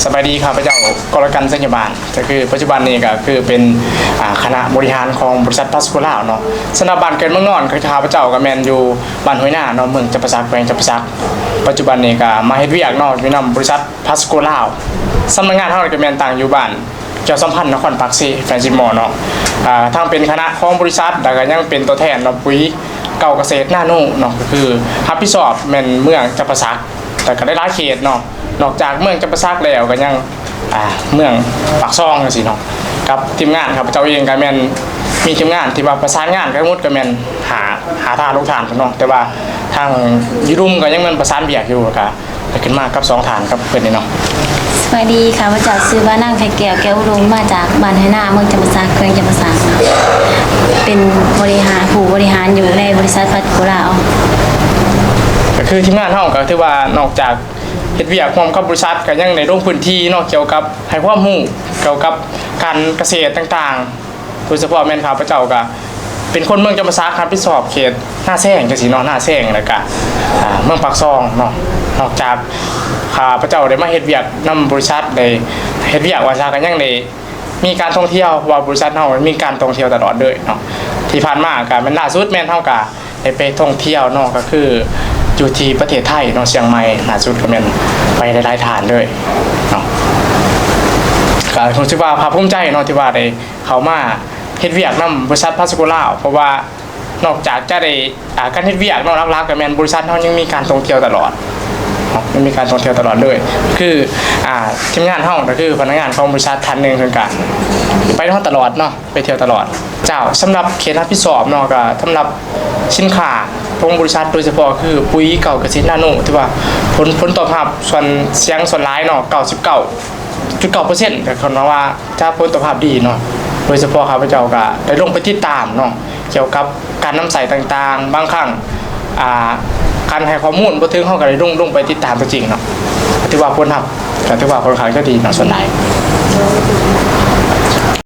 ສະບາຍດີ ຂ້າພະເຈົ້າ ກໍລະກັນ ໄຊຍະບານ ກໍຄືປັດຈຸບັນນີ້ກໍຄືເປັນ ອາ ຄະນະບໍລິຫານຂອງບໍລິສັດພາສະໂກລາວເນາະ. ສຳລັບບ້ານເກີດເມືອງນອນຂອງຂ້າພະເຈົ້າກໍແມ່ນຢູ່ບ້ານຫ້ວຍນາເນາະ ເມືອງຈຳປາສັກ ແຂວງຈຳປາສັກ. ປັດຈຸບັນນີ້ກໍມາເຮັດວຽກເນາະ ຢູ່ນຳບໍລິສັດພາສະໂກລາວ. ສຳນັກງານເຮົາກໍແມ່ນຕັ້ງຢູ່ບ້ານແກ້ວສຳພັນ ນະຄອນປາກເຊ ແຂວງເຊໂປນເນາະ. ອາ ທັງເປັນຄະນະຂອງບໍລິສັດ ແລ້ວກໍຍັງເປັນຕົວແທນເນາະ ປຸ໋ຍເກົ່າກະເສດນາໂນເນາະ ກໍຄືຮັບຜິດຊອບແມ່ນເມືອງຈຳປາສັກ ແລ້ວກໍຫຼາຍໆເຂດເນາະ. ນອກຈາກເມືອງຈຳປາສັກແລ້ວ ກໍຍັງ ອ່າ ເມືອງປາກຊ່ອງຈັ່ງຊີ້ເນາະ. ກັບທີມງານຂ້າພະເຈົ້າເອງກໍແມ່ນມີທີມງານທີ່ວ່າປະສານງານກັນໝົດ ກໍແມ່ນຫ້າ ຫ້າທ່ານ ຫົກທ່ານເນາະ, ແຕ່ວ່າທາງຢູ່ລຸ່ມກໍຍັງແມ່ນປະສານວຽກຢູ່ ກໍໄດ້ຂຶ້ນມາກັບສອງທ່ານກັບເພິ່ນນີ້ເນາະ. ສະບາຍດີ ຂ້າພະເຈົ້າຊື່ວ່ານາງ ໄຂ່ແກ້ວ ແກ້ວອຸດົມ ມາຈາກບ້ານໄຮ່ນາ ເມືອງຈຳປາສັກ ແຂວງຈຳປາສັກ ເປັນບໍລິຫານ ຜູ້ບໍລິຫານຢູ່ໃນບໍລິສັດພາສະໂກລາວ. ກໍຄືທີມງານເຮົາກໍຖືວ່ານອກຈາກ ເຮັດວຽກຮ່ວມກັບບໍລິສັດ ກໍຍັງໄດ້ລົງພື້ນທີ່ເນາະ ກ່ຽວກັບໃຫ້ຄວາມຮູ້ກ່ຽວກັບການກະເສດຕ່າງໆ. ໂດຍສະເພາະແມ່ນຂ້າພະເຈົ້າກໍເປັນຄົນເມືອງຈຳປາສັກ ຮັບຜິດຊອບເຂດນາແຊງຈັ່ງຊີ້ເນາະ ນາແຊງ ແລ້ວກໍ ອ່າ ເມືອງປາກຊ່ອງເນາະ. ນອກຈາກຂ້າພະເຈົ້າໄດ້ມາເຮັດວຽກນຳບໍລິສັດ ໄດ້ເຮັດວຽກວ່າຊະ ກໍຍັງໄດ້ມີການທ່ອງທ່ຽວ ເພາະວ່າບໍລິສັດເຮົາມີການທ່ອງທ່ຽວຕະຫຼອດເລີຍເນາະ. ທີ່ຜ່ານມາກໍແມ່ນ ລ່າສຸດແມ່ນເຮົາກໍ ໄດ້ໄປທ່ອງທ່ຽວເນາະ ກໍຄືຢູ່ທີ່ປະເທດໄທເນາະ ຊຽງໃໝ່ ລ່າສຸດກໍແມ່ນໄປຫຼາຍໆທ່ານເລີຍເນາະ. ກໍຮູ້ສຶກວ່າພາກພູມໃຈເນາະ ທີ່ວ່າໄດ້ເຂົ້າມາເຮັດວຽກນຳບໍລິສັດພາສະໂກລາວ ເພາະວ່ານອກຈາກຈະໄດ້ ອ່າ ການເຮັດວຽກເນາະ ຫຼັກໆກໍແມ່ນບໍລິສັດເຮົາຍັງມີການທ່ອງທ່ຽວຕະຫຼອດເນາະ ຍັງມີການທ່ອງທ່ຽວຕະຫຼອດເລີຍ. ຄື ອ່າ ທີມງານເຮົາ ກໍຄືພະນັກງານຂອງບໍລິສັດທ່ານໜຶ່ງ ເພິ່ນກໍໄປນຳເຮົາຕະຫຼອດເນາະ ໄປທ່ຽວຕະຫຼອດ. ເຈົ້າ ສຳລັບເຂດຮັບຜິດຊອບເນາະ ກໍສຳລັບສິນຄ້າຂອງບໍລິສັດ ໂດຍສະເພາະຄືປຸ໋ຍເກົ່າກະເສດນາໂນ ຖືວ່າຜົນ ຜົນຕອບຮັບສ່ວນ ສຽງສ່ວນຫຼາຍເນາະ ເກົ້າສິບເກົ້າຈຸດເກົ້າເປີເຊັນ ກໍຄາດວ່າຈະຜົນຕອບຮັບດີເນາະ. ໂດຍສະເພາະຂ້າພະເຈົ້າກໍໄດ້ລົງໄປຕິດຕາມເນາະ ກ່ຽວກັບການນຳໃຊ້ຕ່າງໆ ບາງຄັ້ງ ອ່າ ການໃຫ້ຂໍ້ມູນບໍ່ເຖິງ ເຮົາກໍໄດ້ລົງ ລົງໄປຕິດຕາມຕົວຈິງເນາະ ກໍຖືວ່າຜົນຮັບ ກໍຖືວ່າຂ້ອນຂ້າງຈະດີເນາະ ສ່ວນຫຼາຍ.